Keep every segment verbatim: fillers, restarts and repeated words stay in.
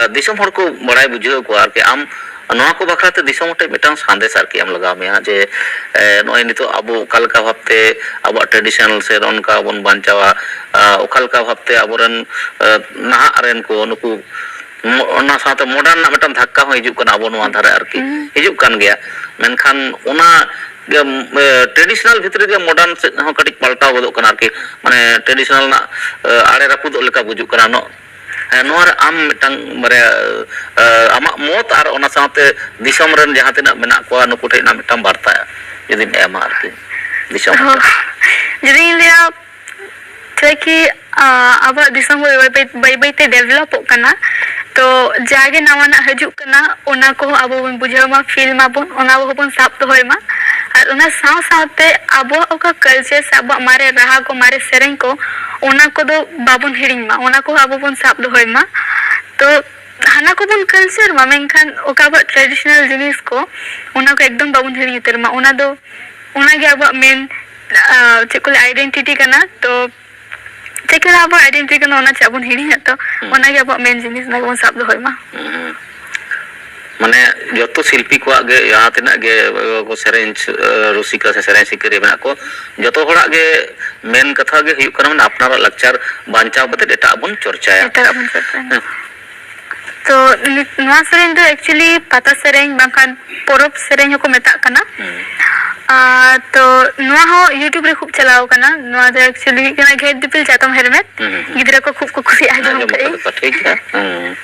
ᱫᱤᱥᱚᱢ ᱦᱚᱲ ᱠᱚ ᱵᱟᱲᱟᱭ ᱵᱩᱡᱷᱟᱹᱣ ᱠᱚᱣᱟ ᱟᱨᱠᱤ᱾ ᱟᱢ ᱱᱚᱣᱟ ᱠᱚ ᱵᱟᱠᱷᱨᱟ ᱛᱮ ᱫᱤᱥᱚᱢ ᱦᱚᱲ ᱴᱷᱮᱱ ᱢᱤᱫᱴᱟᱝ ᱥᱟᱸᱫᱮᱥ ᱟᱨᱠᱤ ᱮᱢ ᱞᱟᱜᱟᱣ ᱢᱮᱭᱟ ᱡᱮ, ᱮ, ᱱᱚᱜᱼᱚᱭ ᱱᱤᱛᱚᱜ ᱟᱵᱚ ᱚᱠᱟ ᱞᱮᱠᱟ ᱵᱷᱟᱵᱽᱛᱮ ᱟᱵᱚᱣᱟᱜ traditional ᱥᱮ ᱱᱚᱝᱠᱟ ᱵᱚᱱ ᱵᱟᱧᱪᱟᱣᱟ, ᱟ, ᱚᱠᱟ ᱞᱮᱠᱟ ᱵᱷᱟᱵᱽᱛᱮ ᱟᱵᱚᱨᱮᱱ, ᱮ, ᱱᱟᱦᱟᱜ ᱨᱮᱱ ᱠᱚ ᱱᱩᱠᱩ ᱢᱚ-, ᱚᱱᱟ ᱥᱟᱶᱛᱮ modern ᱨᱮᱱᱟᱜ ᱢᱤᱫᱴᱟᱝ ᱫᱷᱟᱠᱠᱟ ᱦᱚᱸ ᱦᱤᱡᱩᱜ ᱠᱟᱱᱟ ᱟᱵᱚ ᱱᱚᱣᱟ ᱫᱷᱟᱨᱮ ᱟᱨᱠᱤ᱾ ᱦᱩᱸ᱾ ᱦᱤᱡᱩᱜ ᱠᱟᱱ ᱜᱮᱭᱟ, ᱢᱮᱱᱠᱷᱟᱱ ᱚᱱᱟ ᱜᱮ, ᱮ, traditional ᱵᱷᱤᱛᱨᱤ ᱜᱮ modern ᱥᱮᱫ ᱦᱚᱸ ᱠᱟᱹᱴᱤᱡ ᱯᱟᱞᱴᱟᱣ ᱜᱚᱫᱚᱜ ᱠᱟᱱᱟ ᱟᱨᱠᱤ᱾ ᱢᱟᱱᱮ traditional ᱨᱮᱱᱟᱜ, ᱮ, ᱟᱲᱮ ᱨᱟᱹᱯᱩᱫᱚᱜ ᱞᱮᱠᱟ ᱵᱩᱡᱩᱜ ᱠᱟᱱᱟ᱾ ᱱᱚ-, ᱦᱮᱸ, ᱱᱚᱣᱟ ᱨᱮ ᱟᱢ ᱢᱤᱫᱴᱟᱝ ᱵᱟᱨᱭᱟ, ᱮ, ᱟᱢᱟᱜ ᱢᱚᱛ ᱟᱨ ᱚᱱᱟ ᱥᱟᱶᱛᱮ ᱫᱤᱥᱚᱢ ᱨᱮᱱ ᱡᱟᱦᱟᱸ ᱛᱤᱱᱟᱹᱜ ᱢᱮᱱᱟᱜ ᱠᱚᱣᱟ ᱱᱩᱠᱩ ᱴᱷᱮᱱ ᱨᱮᱱᱟᱜ ᱢᱤᱫᱴᱟᱝ ᱵᱟᱨᱛᱟ ᱡᱩᱫᱤᱢ ᱮᱢᱟ ᱟᱨᱠᱤ ᱫᱤᱥᱚᱢ ᱦᱚᱲ ᱦᱚᱸ᱾ ᱴᱷᱮᱱ᱾ ᱡᱩᱫᱤᱧ ᱞᱟᱹᱭᱟ, ᱪᱮᱫᱟᱜ ᱠᱤ, ᱟ, ᱟᱵᱚᱣᱟᱜ ᱫᱤᱥᱚᱢ ᱵᱟᱹᱭ ᱵᱟᱹᱭ, ᱵᱟᱹᱭ ᱵᱟᱹᱭ ᱛᱮ developᱚᱜ ᱠᱟᱱᱟ, ᱛᱚ ᱡᱟᱜᱮ ᱱᱟᱣᱟᱱᱟᱜ ᱦᱤᱡᱩᱜ ᱠᱟᱱᱟ, ᱚᱱᱟ ᱠᱚᱦᱚᱸ ᱟᱵᱚ ᱵᱚᱱ ᱵᱩᱡᱷᱟᱹᱣ ᱢᱟ, feel ᱢᱟᱵᱚᱱ, ᱚᱱᱟ ᱠᱚᱦᱚᱸ ᱵᱚᱱ ᱥᱟᱵ ᱫᱚᱦᱚᱭ ᱢᱟ᱾ ᱟᱨ ᱚᱱᱟ ᱥᱟᱶ ᱥᱟᱶᱛᱮ ᱟᱵᱚᱣᱟᱜ ᱚᱠᱟ culture ᱥᱮ ᱟᱵᱚᱣᱟᱜ ᱢᱟᱨᱮ ᱨᱟᱦᱟ ᱠᱚ, ᱢᱟᱨᱮ ᱥᱮᱨᱮᱧ ᱠᱚ, ᱚᱱᱟ ᱠᱚᱫᱚ ᱵᱟᱵᱚᱱ ᱦᱤᱲᱤᱧ ᱢᱟ, ᱚᱱᱟ ᱠᱚᱦᱚᱸ ᱟᱵᱚ ᱵᱚᱱ ᱥᱟᱵ ᱫᱚᱦᱚᱭ ᱢᱟ᱾ ᱛᱚ ᱦᱟᱱᱟ ᱠᱚᱵᱚᱱ culture ᱢᱟ, ᱢᱮᱱᱠᱷᱟᱱ ᱚᱠᱟ ᱟᱵᱚᱣᱟᱜ traditional ᱡᱤᱱᱤᱥ ᱠᱚ, ᱚᱱᱟ ᱠᱚ ᱮᱠᱫᱚᱢ ᱵᱟᱵᱚᱱ ᱦᱤᱲᱤᱧ ᱩᱛᱟᱹᱨ ᱢᱟ᱾ ᱚᱱᱟ ᱫᱚ, ᱚᱱᱟᱜᱮ ᱟᱵᱚᱣᱟᱜ main, ᱟ, ᱪᱮᱫ ᱠᱚ ᱞᱟᱹᱭᱟ, identity ᱠᱟᱱᱟ᱾ ᱛᱚ ᱪᱮᱫ ᱠᱟᱱᱟ ᱟᱵᱚᱣᱟᱜ identity ᱠᱟᱱᱟ, ᱚᱱᱟ ᱪᱮᱫ ᱵᱚᱱ ᱦᱤᱲᱤᱧᱟ? ᱛᱚ ᱦᱩᱸ᱾ ᱚᱱᱟᱜᱮ ᱟᱵᱚᱣᱟᱜ main ᱡᱤᱱᱤᱥ, ᱚᱱᱟ ᱜᱮᱵᱚᱱ ᱥᱟᱵ ᱫᱚᱦᱚᱭ ᱢᱟ᱾ ᱦᱩᱸ᱾ ᱢᱟᱱᱮ ᱡᱚᱛᱚ ᱥᱤᱞᱯᱤ ᱠᱚᱣᱟᱜ ᱜᱮ ᱡᱟᱦᱟᱸ ᱛᱤᱱᱟᱹᱜ ᱜᱮ, ᱮ, ᱠᱚ ᱥᱮᱨᱮᱧ, ᱮ, ᱨᱩᱥᱤᱠᱟ ᱥᱮ ᱥᱮᱨᱮᱧ ᱥᱤᱠᱟᱹᱨᱤᱭᱟᱹ ᱢᱮᱱᱟᱜ ᱠᱚ, ᱡᱚᱛᱚ ᱦᱚᱲᱟᱜ ᱜᱮ main ᱠᱟᱛᱷᱟ ᱜᱮ ᱦᱩᱭᱩᱜ ᱠᱟᱱᱟ, ᱢᱟᱱᱮ ᱟᱯᱱᱟᱨᱟᱜ ᱞᱟᱠᱪᱟᱨ ᱵᱟᱧᱪᱟᱣ ᱠᱟᱛᱮ ᱮᱴᱟᱜ ᱵᱚᱱ ᱪᱚᱨᱪᱟᱭᱟ᱾ ᱮᱴᱟᱜ ᱵᱚᱱ ᱪᱚᱨᱪᱟᱭᱟ᱾ ᱦᱮᱸ᱾ ᱛᱚ ᱱᱤ-, ᱱᱚᱣᱟ ᱥᱮᱨᱮᱧ ᱫᱚ actually ᱯᱟᱛᱟ ᱥᱮᱨᱮᱧ ᱵᱟᱝᱠᱷᱟᱱ ᱯᱚᱨᱚᱵᱽ ᱥᱮᱨᱮᱧ ᱦᱚᱸᱠᱚ ᱢᱮᱛᱟᱜ ᱠᱟᱱᱟ᱾ ᱦᱩᱸ᱾ ᱟᱨ ᱛᱚ ᱱᱚᱣᱟ ᱦᱚᱸ YouTube ᱨᱮ ᱠᱷᱩᱵ ᱪᱟᱞᱟᱣ ᱠᱟᱱᱟ᱾ ᱱᱚᱣᱟ ᱫᱚ actually ᱦᱩᱭᱩᱜ ᱠᱟᱱᱟ ᱜᱷᱮᱸᱴ ᱫᱤᱯᱤᱞ ᱪᱟᱛᱚᱢ ᱦᱮᱨᱢᱮᱫ᱾ ᱦᱩᱸ, ᱦᱩᱸ, ᱦᱩᱸ᱾ ᱜᱤᱫᱽᱨᱟᱹ ᱠᱚ ᱠᱷᱩᱵ ᱠᱚ ᱠᱩᱥᱤᱭᱟᱜᱼᱟ ᱟᱸᱡᱚᱢ ᱟᱸᱡᱚᱢ ᱠᱟᱜ ᱠᱟᱛᱮ ᱤᱧ᱾ ᱠᱚ, ᱴᱷᱤᱠ ᱜᱮᱭᱟ᱾ ᱦᱩᱸ᱾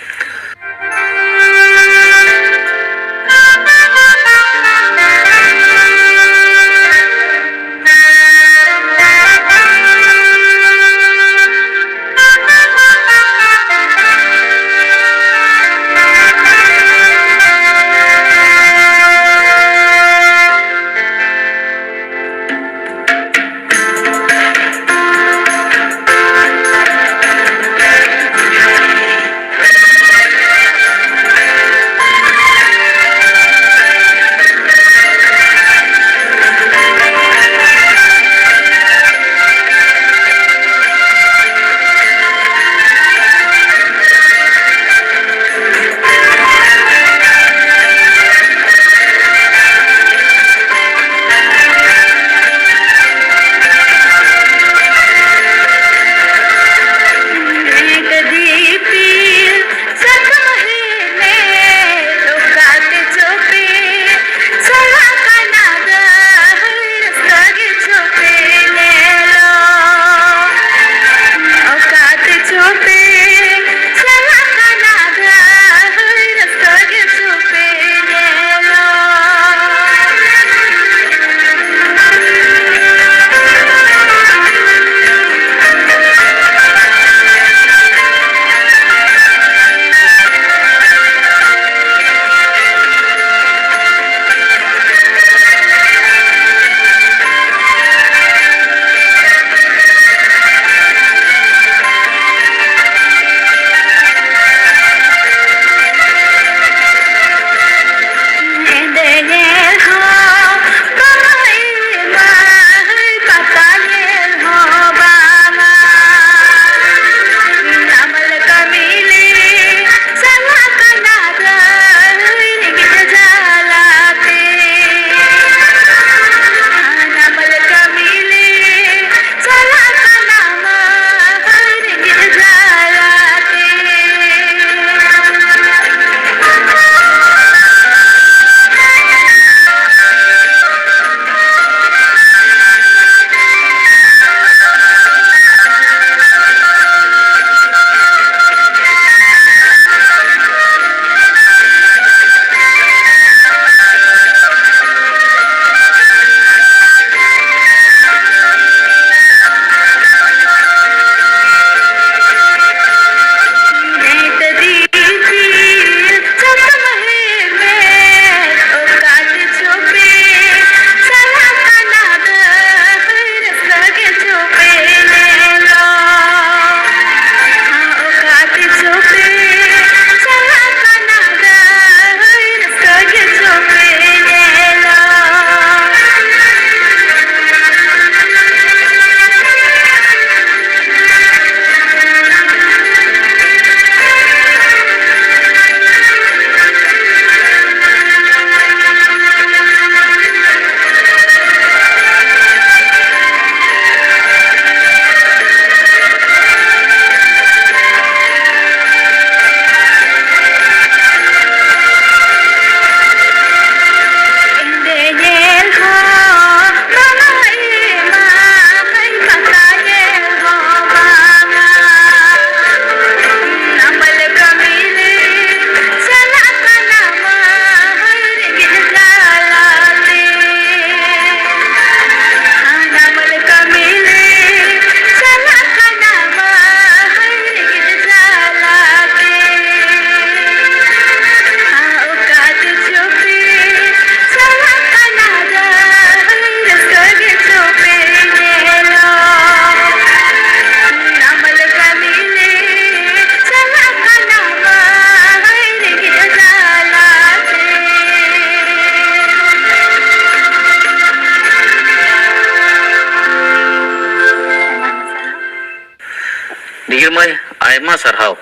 ᱵᱤᱦᱤᱲ ᱢᱟᱹᱭ, ᱟᱭᱢᱟ ᱥᱟᱨᱦᱟᱣ᱾